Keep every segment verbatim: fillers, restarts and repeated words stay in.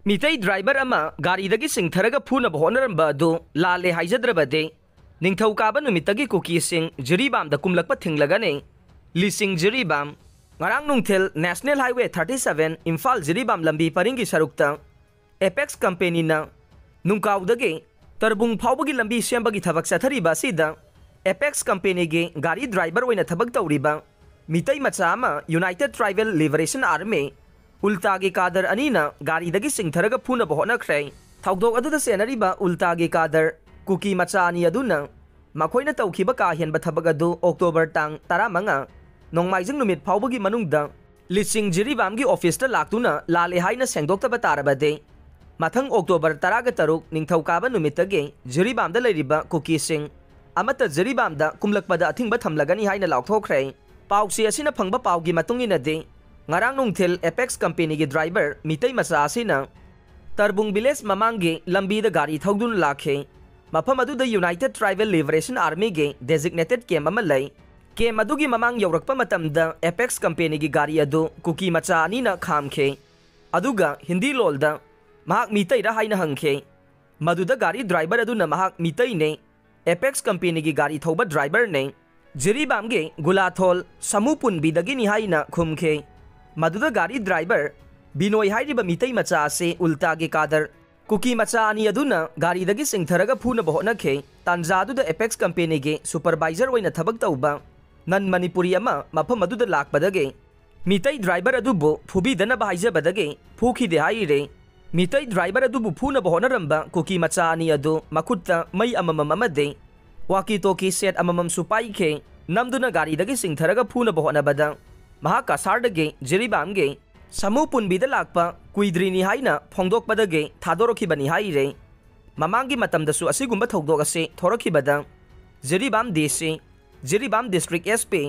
Meitei driver ꯑꯃ ꯒꯥꯔꯤꯗꯒꯤ ꯆꯤꯡꯊꯔꯒ ꯐꯨꯅꯕ ꯍꯣꯠꯅꯔꯝꯕ ꯑꯗꯨ ꯂꯥꯜꯂꯦ ꯍꯥꯏꯖꯗ꯭ꯔꯕꯗꯤ, ꯅꯤꯡꯊꯧꯀꯥꯕ ꯅꯨꯃꯤꯠꯇꯒꯤ ꯀꯨꯀꯤꯁꯤꯡ ꯖꯤꯔꯤꯕꯥꯝꯗ ꯀꯨꯝꯂꯛꯄ ꯊꯤꯡꯂꯒꯅꯤ꯫ ꯂꯤꯁꯤꯡ ꯖꯤꯔꯤꯕꯥꯝ꯫ ꯉꯔꯥꯡ ꯅꯨꯡꯊꯤꯜ National Highway thirty seven Imphal Jiribam ꯂꯝꯕꯤ ꯄꯔꯤꯡꯒꯤ ꯁꯔꯨꯛꯇ ꯑꯦꯄꯦꯛꯁ ꯀꯝꯄꯦꯅꯤꯅ ꯅꯨꯡꯀꯥꯎꯗꯒꯤ ꯇꯔꯕꯨꯡ ꯐꯥꯎꯕꯒꯤ ꯂꯝꯕꯤ ꯁꯦꯝꯕꯒꯤ ꯊꯕꯛ ꯆꯠꯊꯔꯤꯕ ꯑꯁꯤꯗ ꯑꯦꯄꯦꯛꯁ ꯀꯝꯄꯦꯅꯤꯒꯤ ꯒꯥꯔꯤ ꯗ꯭ꯔꯥꯏꯚꯔ ꯑꯣꯏꯅ ꯊꯕꯛ ꯇꯧꯔꯤꯕ ꯃꯤꯇꯩ ꯃꯆꯥ ꯑꯃ United Tribal Liberation Army ꯎꯜꯇꯥꯒꯤ ꯀꯥꯗꯔ ꯑꯅꯤꯅ ꯒꯥꯔꯤꯗꯒꯤ ꯆꯤꯡꯊꯔꯒ ꯐꯨꯅꯕ ꯍꯣꯠꯅꯈ꯭ꯔꯦ꯫ ꯊꯧꯗꯣꯛ ꯑꯗꯨꯗ ꯆꯦꯟꯅꯔꯤꯕ ꯎꯜꯇꯥꯒꯤ ꯀꯥꯗꯔ ꯀꯨꯀꯤ ꯃꯆꯥ ꯑꯅꯤ ꯑꯗꯨꯅ ꯃꯈꯣꯏꯅ ꯇꯧꯈꯤꯕ ꯀꯥ ꯍꯦꯟꯕ ꯊꯕꯛ ꯑꯗꯨ October ꯇꯥꯡ ꯇꯔꯥꯃꯉꯥ, ꯅꯣꯡꯃꯥꯏꯖꯤꯡ ꯅꯨꯃꯤꯠ ꯐꯥꯎꯕꯒꯤ ꯃꯅꯨꯡꯗ ꯂꯤꯁꯤꯡ ꯖꯤꯔꯤꯕꯥꯝꯒꯤ ꯑꯣꯐꯤꯁꯇ ꯂꯥꯛꯇꯨꯅ ꯂꯥꯜꯂꯦ ꯍꯥꯏꯅ ꯁꯦꯡꯗꯣꯛꯇꯕ ꯇꯥꯔꯕꯗꯤ, ꯃꯊꯪ October ꯇꯔꯥꯒ ꯇꯔꯨꯛ ꯅꯤꯡꯊꯧꯀꯥꯕ ꯅꯨꯃꯤꯠꯇꯒꯤ ꯖꯤꯔꯤꯕꯥꯝꯗ ꯂꯩꯔꯤꯕ ꯀꯨꯀꯤꯁꯤꯡ ꯑꯃꯠꯇ ꯖꯤꯔꯤꯕꯥꯝꯗ ꯀꯨꯝꯂꯛꯄꯗ ꯑꯊꯤꯡꯕ ꯊꯝꯂꯒꯅꯤ ꯍꯥꯏꯅ ꯂꯥꯎꯊꯣꯛꯈ꯭ꯔꯦ꯫ ꯄꯥꯎꯆꯦ ꯑꯁꯤꯅ ꯐꯪꯕ ꯄꯥꯎꯒꯤ ꯃꯇꯨꯡ ꯏꯟꯅꯗꯤ, ꯉꯔꯥꯡ ꯅꯨꯡꯊꯤꯜ ꯑꯦꯄꯦꯛꯁ ꯀꯝꯄꯦꯅꯤꯒꯤ ꯗ꯭ꯔꯥꯏꯚꯔ ꯃꯤꯇꯩ ꯃꯆꯥ ꯑꯁꯤꯅ ꯇꯔꯕꯨꯡ ꯚꯤꯂꯦꯖ ꯃꯃꯥꯡꯒꯤ ꯂꯝꯕꯤꯗ ꯒꯥꯔꯤ ꯊꯧꯗꯨꯅ ꯂꯥꯛꯈꯤ꯫ ꯃꯐꯝ ꯑꯗꯨꯗ United Tribal Liberation Armyꯒꯤ designated camp ꯑꯃ ꯂꯩ꯫ Camp ꯑꯗꯨꯒꯤ ꯃꯃꯥꯡ ꯌꯧꯔꯛꯄ ꯃꯇꯝꯗ ꯑꯦꯄꯦꯛꯁ ꯀꯝꯄꯦꯅꯤꯒꯤ ꯒꯥꯔꯤ ꯑꯗꯨ ꯀꯨꯀꯤ ꯃꯆꯥ ꯑꯅꯤꯅ ꯈꯥꯝꯈꯤ꯫ ꯑꯗꯨꯒ ꯍꯤꯟꯗꯤ ꯂꯣꯜꯗ ꯃꯍꯥꯛ ꯃꯤꯇꯩꯔ ꯍꯥꯏꯅ ꯍꯪꯈꯤ꯫ ꯃꯗꯨꯗ ꯒꯥꯔꯤ ꯗ꯭ꯔꯥꯏꯚꯔ ꯑꯗꯨꯅ ꯃꯍꯥꯛ ꯃꯤꯇꯩꯅꯦ, ꯑꯦꯄꯦꯛꯁ ꯀꯝꯄꯦꯅꯤꯒꯤ ꯒꯥꯔꯤ ꯊꯧꯕ ꯗ꯭ꯔꯥꯏꯚꯔꯅꯦ, ꯖꯤꯔꯤꯕꯥꯝꯒꯤ ꯒꯨꯂꯥꯊꯣꯜ ꯁꯥꯃꯨ ꯄꯨꯟꯕꯤꯗꯒꯤꯅꯤ ꯍꯥꯏꯅ ꯈꯨꯝꯈꯤ꯫ ꯃꯗꯨꯗ ꯒꯥꯔꯤ ꯗ꯭ꯔꯥꯏꯚꯔ ꯕꯤꯅꯣꯏ ꯍꯥꯏꯔꯤꯕ ꯃꯤꯇꯩ ꯃꯆꯥ ꯑꯁꯤ ꯎꯜꯇꯥꯒꯤ ꯀꯥꯗꯔ ꯀꯨꯀꯤ ꯃꯆꯥ ꯑꯅꯤ ꯑꯗꯨꯅ ꯒꯥꯔꯤꯗꯒꯤ ꯆꯤꯡꯊꯔꯒ ꯐꯨꯅꯕ ꯍꯣꯠꯅꯈꯤ꯫ ꯇꯥꯟꯖꯥꯗꯨꯗ ꯑꯦꯄꯦꯛꯁ ꯀꯝꯄꯦꯅꯤꯒꯤ ꯁꯨꯄꯔꯚꯥꯏꯖꯔ ꯑꯣꯏꯅ ꯊꯕꯛ ꯇꯧꯕ ꯅꯟ ꯃꯅꯤꯄꯨꯔꯤ ꯑꯃ ꯃꯐꯝ ꯑꯗꯨꯗ ꯂꯥꯛꯄꯗꯒꯤ ꯃꯤꯇꯩ ꯗ꯭ꯔꯥꯏꯚꯔ ꯑꯗꯨꯕꯨ ꯐꯨꯕꯤꯗꯅꯕ ꯍꯥꯏꯖꯕꯗꯒꯤ ꯐꯨꯈꯤꯗꯦ ꯍꯥꯏꯔꯤ꯫ ꯃꯤꯇꯩ ꯗ꯭ꯔꯥꯏꯚꯔ ꯑꯗꯨꯕꯨ ꯐꯨꯅꯕ ꯍꯣꯠꯅꯔꯝꯕ ꯀꯨꯀꯤ ꯃꯆꯥ ꯑꯅꯤ ꯑꯗꯨ ꯃꯈꯨꯠꯇ ꯃꯩ ꯑꯃꯃꯝ ꯑꯃꯗꯤ ꯋꯥꯀꯤ ꯇꯣꯀꯤ ꯁꯦꯠ ꯑꯃꯃꯝꯁꯨ ꯄꯥꯏꯈꯤ꯫ ꯅꯝꯗꯨꯅ ꯒꯥꯔꯤꯗꯒꯤ ꯆꯤꯡꯊꯔꯒ ꯐꯨꯅꯕ ꯍꯣꯠꯅꯕꯗ ꯃꯍꯥꯛ ꯀꯁꯥꯔꯗꯒꯤ ꯖꯤꯔꯤꯕꯥꯝꯒꯤ ꯁꯥꯃꯨ ꯄꯨꯟꯕꯤꯗ ꯂꯥꯛꯄ ꯀꯨꯏꯗ꯭ꯔꯤꯅꯤ ꯍꯥꯏꯅ ꯐꯣꯡꯗꯣꯛꯄꯗꯒꯤ ꯊꯥꯗꯣꯔꯛꯈꯤꯕꯅꯤ ꯍꯥꯏꯔꯤ꯫ ꯃꯃꯥꯡꯒꯤ ꯃꯇꯝꯗꯁꯨ ꯑꯁꯤꯒꯨꯝꯕ ꯊꯧꯗꯣꯛ ꯑꯁꯤ ꯊꯣꯔꯛꯈꯤꯕꯗ ꯖꯤꯔꯤꯕꯥꯝ ꯗꯤ ꯁꯤ, ꯖꯤꯔꯤꯕꯥꯝ ꯗꯤꯁꯇ꯭ꯔꯤꯛ ꯑꯦꯁ ꯄꯤ,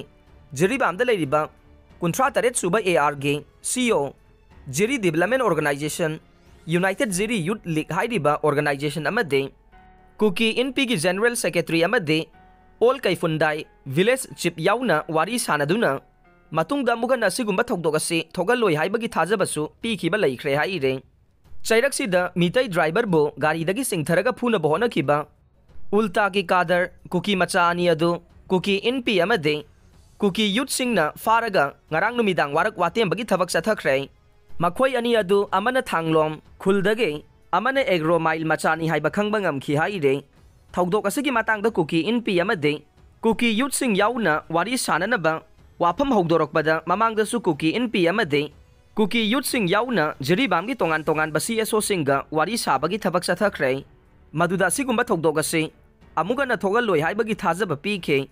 ꯖꯤꯔꯤꯕꯥꯝꯗ ꯂꯩꯔꯤꯕ ꯀꯨꯟꯊ꯭ꯔꯥ ꯇꯔꯦꯠ ꯁꯨꯕ ꯑꯦ ꯑꯥꯔꯒꯤ ꯁꯤ ꯑꯣ, ꯖꯤꯔꯤ ꯗꯤꯕꯂꯞꯃꯦꯟ ꯑꯣꯔꯒꯅꯥꯏꯖꯦꯁꯟ, ꯌꯨꯅꯥꯏꯇꯦꯗ ꯖꯤꯔꯤ ꯌꯨꯠ ꯂꯤꯒ ꯍꯥꯏꯔꯤꯕ ꯑꯣꯔꯒꯅꯥꯏꯖꯦꯁꯟ ꯑꯃꯗꯤ ꯀꯨꯀꯤ ꯏꯟꯄꯤꯒꯤ ꯖꯦꯅꯔꯦꯜ ꯁꯦꯀ꯭ꯔꯦꯇꯔꯤ ꯑꯃꯗꯤ ꯑꯣꯜ ꯀꯩꯐꯨꯟꯗꯥꯏ ꯚꯤꯂꯦꯖ ꯆꯤꯐ ꯌꯥꯎꯅ ꯋꯥꯔꯤ ꯁꯥꯅꯗꯨꯅ ꯃꯇꯨꯡꯗ ꯑꯃꯨꯛ ꯍꯟꯅ ꯑꯁꯤꯒꯨꯝꯕ ꯊꯧꯗꯣꯛ ꯑꯁꯤ ꯊꯣꯛꯍꯜꯂꯣꯏ ꯍꯥꯏꯕꯒꯤ ꯊꯥꯖꯕꯁꯨ ꯄꯤꯈꯤꯕ ꯂꯩꯈ꯭ꯔꯦ ꯍꯥꯏꯔꯤ꯫ ꯆꯩꯔꯛꯁꯤꯗ ꯃꯤꯇꯩ ꯗ꯭ꯔꯥꯏꯚꯔꯕꯨ ꯒꯥꯔꯤꯗꯒꯤ ꯆꯤꯡꯊꯔꯒ ꯐꯨꯅꯕ ꯍꯣꯠꯅꯈꯤꯕ ꯎꯜꯇꯥꯒꯤ ꯀꯥꯗꯔ ꯀꯨꯀꯤ ꯃꯆꯥ ꯑꯅꯤ ꯑꯗꯨ ꯀꯨꯀꯤ ꯏꯟꯄꯤ ꯑꯃꯗꯤ ꯀꯨꯀꯤ ꯌꯨꯠꯁꯤꯡꯅ ꯐꯥꯔꯒ ꯉꯔꯥꯡ ꯅꯨꯃꯤꯗꯥꯡ ꯋꯥꯔꯛ ꯋꯥꯇꯦꯝꯕꯒꯤ ꯊꯕꯛ ꯆꯠꯊꯈ꯭ꯔꯦ꯫ ꯃꯈꯣꯏ ꯑꯅꯤ ꯑꯗꯨ ꯑꯃꯅ ꯊꯥꯡꯂꯣꯝ ꯈꯨꯜꯗꯒꯤ, ꯑꯃꯅ ꯑꯦꯒ꯭ꯔꯣ ꯃꯥꯏꯜ ꯃꯆꯥꯅꯤ ꯍꯥꯏꯕ ꯈꯪꯕ ꯉꯝꯈꯤ ꯍꯥꯏꯔꯤ꯫ ꯊꯧꯗꯣꯛ ꯑꯁꯤꯒꯤ ꯃꯇꯥꯡꯗ ꯀꯨꯀꯤ ꯏꯟꯄꯤ ꯑꯃꯗꯤ ꯀꯨꯀꯤ ꯌꯨꯠꯁꯤꯡ ꯌꯥꯎꯅ ꯋꯥꯔꯤ ꯁꯥꯅꯅꯕ ꯋꯥꯐꯝ ꯍꯧꯗꯣꯔꯛꯄꯗ, ꯃꯃꯥꯡꯗꯁꯨ ꯀꯨꯀꯤ ꯏꯟꯄꯤ ꯑꯃꯗꯤ ꯀꯨꯀꯤ ꯌꯨꯠꯁꯤꯡ ꯌꯥꯎꯅ ꯖꯤꯔꯤꯕꯥꯝꯒꯤ ꯇꯣꯉꯥꯟ ꯇꯣꯉꯥꯟꯕ ꯁꯤ ꯑꯦꯁ ꯑꯣꯁꯤꯡꯒ ꯋꯥꯔꯤ ꯁꯥꯕꯒꯤ ꯊꯕꯛ ꯆꯠꯊꯈ꯭ꯔꯦ꯫ ꯃꯗꯨꯗ ꯑꯁꯤꯒꯨꯝꯕ ꯊꯧꯗꯣꯛ ꯑꯁꯤ ꯑꯃꯨꯛ ꯍꯟꯅ ꯊꯣꯛꯍꯜꯂꯣꯏ ꯍꯥꯏꯕꯒꯤ ꯊꯥꯖꯕ ꯄꯤꯈꯤ꯫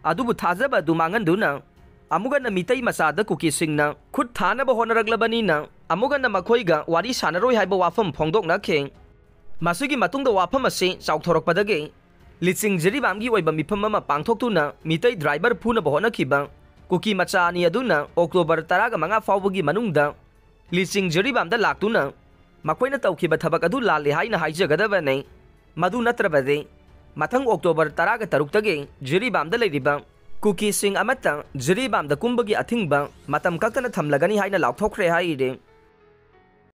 ꯑꯗꯨꯕꯨ ꯊꯥꯖꯕ ꯑꯗꯨ ꯃꯥꯡꯍꯟꯗꯨꯅ ꯑꯃꯨꯛ ꯍꯟꯅ ꯃꯤꯇꯩ ꯃꯆꯥꯗ ꯀꯨꯀꯤꯁꯤꯡꯅ ꯈꯨꯠ ꯊꯥꯅꯕ ꯍꯣꯠꯅꯔꯛꯂꯕꯅꯤꯅ, ꯑꯃꯨꯛ ꯍꯟꯅ ꯃꯈꯣꯏꯒ ꯋꯥꯔꯤ ꯁꯥꯅꯔꯣꯏ ꯍꯥꯏꯕ ꯋꯥꯐꯝ ꯐꯣꯡꯗꯣꯛꯅꯈꯤ꯫ ꯃꯁꯤꯒꯤ ꯃꯇꯨꯡꯗ ꯋꯥꯐꯝ ꯑꯁꯤ ꯆꯥꯎꯊꯣꯔꯛꯄꯗꯒꯤ ꯂꯤꯆꯤꯡ ꯖꯤꯔꯤꯕꯥꯝꯒꯤ ꯑꯣꯏꯕ ꯃꯤꯐꯝ ꯑꯃ ꯄꯥꯡꯊꯣꯛꯇꯨꯅ ꯃꯤꯇꯩ ꯗ꯭ꯔꯥꯏꯚꯔ ꯐꯨꯅꯕ ꯍꯣꯠꯅꯈꯤꯕ ꯀꯨꯀꯤ ꯃꯆꯥ ꯑꯅꯤ ꯑꯗꯨꯅ ꯑꯣꯛꯇꯣꯕꯔ ꯇꯔꯥꯒ ꯃꯉꯥ ꯐꯥꯎꯕꯒꯤ ꯃꯅꯨꯡꯗ ꯂꯤꯆꯤꯡ ꯖꯤꯔꯤꯕꯥꯝꯗ ꯂꯥꯛꯇꯨꯅ ꯃꯈꯣꯏꯅ ꯇꯧꯈꯤꯕ ꯊꯕꯛ ꯑꯗꯨ ꯂꯥꯜꯂꯤ ꯍꯥꯏꯅ ꯍꯥꯏꯖꯒꯗꯕꯅꯤ꯫ ꯃꯗꯨ ꯅꯠꯇ꯭ꯔꯕꯗꯤ ꯃꯊꯪ ꯑꯣꯛꯇꯣꯕꯔ ꯇꯔꯥꯒ ꯇꯔꯨꯛꯇꯒꯤ ꯖꯤꯔꯤꯕꯥꯝꯗ ꯂꯩꯔꯤꯕ ꯀꯨꯀꯤꯁꯤꯡ ꯑꯃꯠꯇ ꯖꯤꯔꯤꯕꯥꯝꯗ ꯀꯨꯝꯕꯒꯤ ꯑꯊꯤꯡꯕ ꯃꯇꯝ ꯀꯛꯇꯅ ꯊꯝꯂꯒꯅꯤ ꯍꯥꯏꯅ ꯂꯥꯎꯊꯣꯛꯈ꯭ꯔꯦ ꯍꯥꯏꯔꯤ꯫